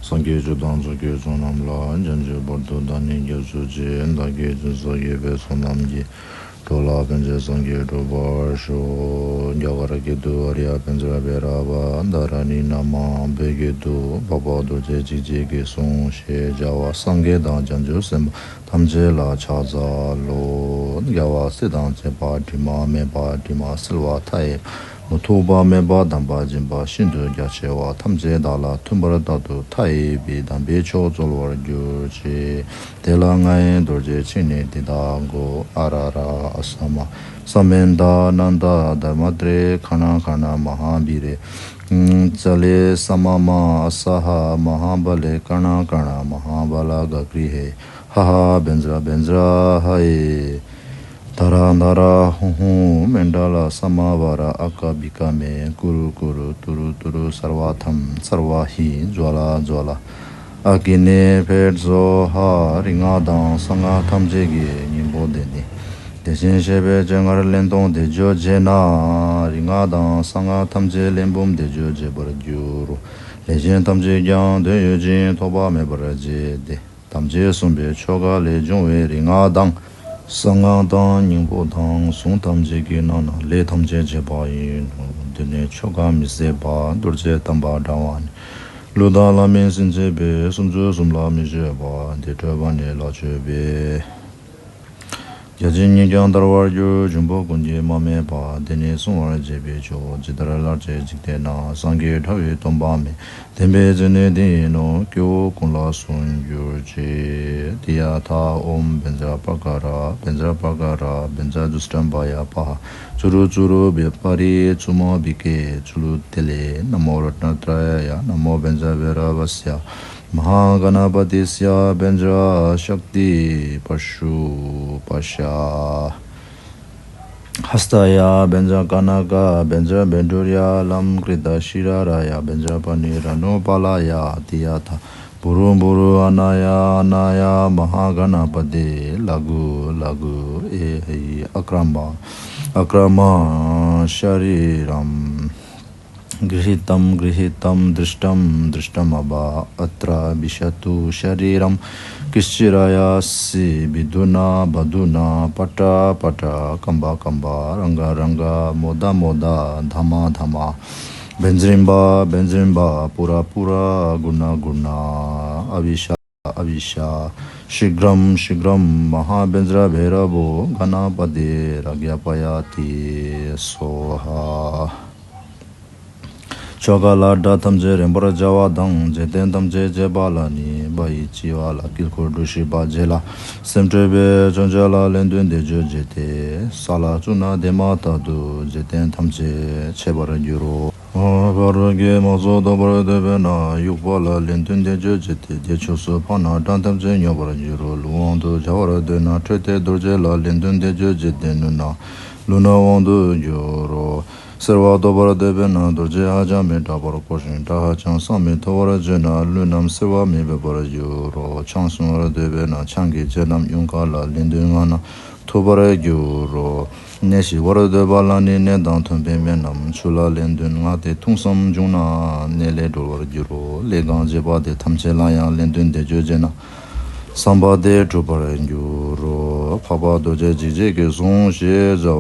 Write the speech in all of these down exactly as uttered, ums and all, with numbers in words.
སངས་རྒྱས་བཅུ་དང་མཛོད་ཀྱི་གཙོ་རྣམས་ལ། འཇམ་ཆོས་བར་དུ་བདག་ནི་སྐྱབས་སུ་མཆི། བདག་གིས་སྦྱིན་སོགས་བགྱིས་པའི་ཚོགས་རྣམས་ཀྱིས། འགྲོ་ལ་ཕན་ཕྱིར་སངས་རྒྱས་འགྲུབ་པར་ཤོག་རྒྱ་གར་སྐད་དུ། ཨཱརྱ་པཉྩ་བེ་ར་བ་དྷ་ར་ཎི་ན་མ། བོད་སྐད་དུ། འཕགས་པ་རྡོ་རྗེ་འཇིགས་བྱེད་ཀྱིས་གསུངས་ཞེས་བྱ་བ། སངས་རྒྱས་དང་བྱང་ཆུབ་སེམས་དཔའ་ཐམས་ཅད་ལ་ཕྱག་འཚལ་ལོ། རྒྱལ་བ་སྲས་དང་བཅས་པ་དྲི་མ་མེད་པ། དྲི་མ་སེལ་བ་མཐའ་ཡས། མི་ཐོགས་པ་མེད་པ་དམ་པ་སྦྱིན་པ་ཤིན་ཏུ་རྒྱ་ཆེ་བ། ཐམས་ཅད་བདག་ལ་མཐུན་པར་རྟག་ཏུ་མཐའ་ཡས་པའི་དམ་པའི་ཆོས་སྩོལ་བར་གྱུར་ཅིག་དེ་ལ་ང་ཡི་རྡོ་རྗེ་འཆིང་ནས་འདི་དག་བསྒོ། ཨ་ར་ར། ཨ་ས་མ། ས་མནྟ། ཨ་ནནྟ། དྷརྨ་ཏྲེ། གྷ་ཎ་གྷ་ཎ་མ་ཧཱ་བི་རེ། ཙ་ལེ། ས་མ་མ། ཨ་ས་ཧ། མ་ཧཱ་བ་ལེ། ཀ་ཎ་ཀ་ཎ་མ་ཧཱ་བ་ལ་ག་གྲི་ཧེ། ཧ་ཧ། བཛྲ་བཛྲ་ཧ་ཧེ། དྷ་ར་དྷ་ར་ཧཱུྃ་ཧཱུྃ། མནྟ་ལ། ས་མ་བ་ར། ཨ་ཀ་བི་ཀ་མེ། ཀུ་རུ་ཀུ་རུ། ཏུ་རུ་ཏུ་རུ། སརྦ་ཐམ་སརྦ་ཧི། ཛྭ་ལ་ཛྭ་ལ། ཨ་ཀི་ནི་ཕཊ་སྭཱ་ཧཱ། རིག་སྔགས་དང་གསང་སྔགས་ཐམས་ཅད་ཀྱི་སྙིང་པོ་འདི་ནི། དེ་བཞིན་གཤེགས་པའི་སྤྱན་སྔར་ལན་སྟོང་བཟླས་བརྗོད་བྱས་ན། རིག་སྔགས་དང་གསང་སྔགས་ཐམས་ཅད་ལན་འབུམ་བཟླས་བརྗོད་བྱེད་པར་འགྱུར་རོ། ལས་ཅན་ཐམས་ཅད་ཀྱང་དོན་ཡོད་ཅིང་ཐོགས་པ་མེད་པར་བྱེད་དེ། དམ་ཅན་གསུངས་པའི་ཆོ་ག་ལས་བྱུང་བའི་རིག་སྔགས་དང་། གསང་སྔགས་དང་། སྙིང་པོ་དང་། གཟུངས་ཐམས་ཅད་ཀྱི་ནང་ན་ལས་ཐམས་ཅད་བྱེད་པ་ཡིན་ནོ། འདི་ནི་ཆོ་ག་མི་ཟད་པ་རྡོ་རྗེ་ཐམ་པ་དྲ་བ་ནི། ཀླུ་དང་ལྷ་མིན་སྲིན་ཚེ་བའི། སུམ་ཅུ་གསུམ་ལ་མི་སྤྱོད་པ། འདི་འཕྲོས་པ་ནི་ལ་མཆོད་པའི། བརྒྱ་བྱིན་ཉིད་ཀྱང་དར་བར་འགྱུར། འབྱུང་པོ་ཀུན་གྱིས་མ་སྨད་པ། འདི་ནི་བསྲུང་བར་བྱེད་པའི་ཆོས། ཇི་ལྟར་སླར་བྱེད་འཇིག་རྟེན་ན། སངས་རྒྱས་ཕྲ་བའི་སྟོན་པ་མེད། བདེན་པའི་མཚན་ནི་འདི་ཡིན་ནོ། སྐྱེ་བོ་ཀུན་ལ་གསུངས་གྱུར་ཅིག་དེ་ཡ་ཐཱ། ཨོཾ་བཛྲ་པཱ་ཀ་ར། བཛྲ་པཱ་ཀ་ར། བཛྲ་དུཥྛ་བྷ་ཡ་པཱ་ཧ། ཙུ་རུ་ཙུ་རུ་བྷེ་པཱ་རི། ཙུ་མ་བྷི་ཀེ་ཙུ་ལུ་ཏེ་ལེ། ན་མོ་རཏྣ་ཏྲ་ཡ་ཡ། ན་མོ་བཛྲ་བྷེ་ར་བསྱ། མ་ཧཱ་ག་ཎ་པ་ཏི་སྱ། བཛྲ་ཤཀ་ཏི་པ་ཤུ་པ་ཤ་ཧསྟ་ཡ། བཛྲ་ཀ་ཎ་ཀ། བཛྲ་བཻ་ཌཱུརྱ། ལཾ་ཀྲི་ཏ་ཤི་ར་ར་ཡ། བཛྲ་པ་ཎི་ར་ཎོ་པཱ་ལ་ཡ། དེ་ཡ་ཐཱ། བྷུ་རུ་བྷུ་རུ། ཨ་ན་ཡ་ཨ་ན་ཡ། མ་ཧཱ་ག་ཎ་པ་ཏེ། ལ་གུ་ལ་གུ། ཨེ་ཧི། ཨ་ཀྲ་མ་ཨ་ཀྲ་མ། ཤ་རི་རམ། གྲི་ཧི་ཏམ་གྲི་ཧི་ཏམ། དྲྀཥྚ་དྲྀཥྚ་བ། ཨ་ཏྲ་བི་ཤ་ཏུ་ཤ་རི་རམ། ཀྵི་ཙི་ར་ཡ་སི། བི་དུ་ན་བ་དུ་ན། པ་ཏྲ་པ་ཏྲ། ཀམ་པ་ཀམ་པ། རང་ག་རང་ག། མོ་ད་མོ་ད། དྷ་མ་དྷ་མ། བཛྲིམ་བ་བཛྲིམ་བ། པུ་ར་པུ་ར། གུ་ཎ་གུ་ཎ། ཨ་བི་ཤ་ཨ་བི་ཤ། ཤི་གྲམ་ཤི་གྲམ། མ་ཧཱ་བཛྲ་བེ་ར་བོ་ག་ཎ་པ་ཏེ་རཀྵ་པ་ཡ་ཏི་སྭཱ་ཧཱ། ཆོ་ག་ལ་སྒྲ་ཐམས་ཅད་རེག་པར་བྱ་བ་དང་། འཇིག་རྟེན་ཐམས་ཅད་བསྐྱེད་པ་ལ་ནི། བ་ཡི་ལྕི་བ་ལ་དཀྱིལ་འཁོར་བསྡུས་ཤིང་བགྱིས་ལ། སེམས་སྤྲོས་པས་མཚོན་བྱ་ལ་ལན་བདུན་བཟླས་བརྗོད་བྱས་ཏེ། ས་ལ་བཙུགས་ན་དེ་མ་ཐག་ཏུ་འཇིག་རྟེན་ཐམས་ཅད་མཆེད་པར་འགྱུར་རོ། ཕ་རོལ་གྱི་དམག་ཚོགས་བཟློག་པར་འདོད་པས་ན། དབྱུག་པ་ལ་ལན་བདུན་བཟླས་བརྗོད་བྱས་ཏེ། དེ་ཕྱོགས་སུ་འཕངས་ན་དགྲ་ཐམས་ཅད་མྱོས་པར་འགྱུར་རོ། ཀླུ་དབང་དུ་བྱ་བར་འདོད་ན། ཁྲོས་ཏེ་རྡོ་རྗེ་ལ་ལན་བདུན་བཟླས་བརྗོད་བྱས་ཏེ། བསྣུན་ན་ཀླུ་ནག་དབང་དུ་འགྱུར་རོ། སེར་བ་བཟློག་པར་འདོད་པས་ན། རྡོ་རྗེ་ཧ་ཅང་མི་དྲག་པར་བརྐོ་ཞིང་། སྒྲ་ཧ་ཅང་བསམ་མི་མཐོ་བར་བརྗོད་ན། ཀླུ་རྣམས་སེར་བ་མེ་འབར་བར་འགྱུར་རོ། ཆང་བསྲུང་བར་འདོད་པས་ན། ཆང་གི་རྗེས་རྣམས་གཡུངས་ཁ་ལ་ལན་བདུན་བསྔགས་ན་ཐོབ་པར་འགྱུར་རོ། ནས་ཞི་བར་འདོད་པ་ལ་ནི། ནས་དང་མཐུན་པའི་སྨན་རྣམས། ཆུ་ལ་ལན་བདུན་བསྔགས་ཏེ་འཐུང་བསམ་བྱུང་ན། ནད་ལས་གྲོལ་བར་འགྱུར་རོ། ལས་གང་བྱེད་པ་དེ་ཐམས་ཅད་ལ་ཡང་ལན་བདུན་བཟླས་བརྗོད་བྱས་ན། བསམ་པ་དེ་འགྲུབ་པར་འགྱུར་རོ། འཕགས་པ་རྡོ་རྗེ་འཇིགས་བྱེད་ཀྱིས་གསུངས་ཞེས་བྱ་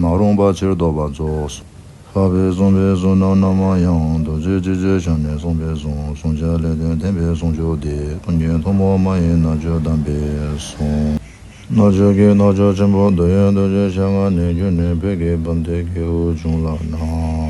བ། མ་རུངས་པ་ཕྱིར་བཟློག་པ་རྫོགས་སོ། འཕགས་པས་གསུངས་པའི་གཟུངས་རྣམས་རྣམ་པ་ཡང་། རྡོ་རྗེ་འཇིགས་བྱེད་ཞལ་ནས་གསུངས་པའི་གཟུངས། བསྲུང་བྱ་ལས་དོན་བསྟན་པའི་གཟུངས་མཆོག་འདི། ཀུན་གྱི་ཐུན་མོང་མ་ཡིན་རྣལ་འབྱོར་དམ་པའི་གཟུངས། རྣལ་འབྱོར་གྱི་རྣལ་འབྱོར་ཆེན་པོ་འདོད་ཡོན་རྡོ་རྗེ་ཞལ་སྔ་ནས་བརྒྱུད་ནས་བོད་ཀྱི་བན་དེ་ཀེའུ་ཆུང་ལ་གནང་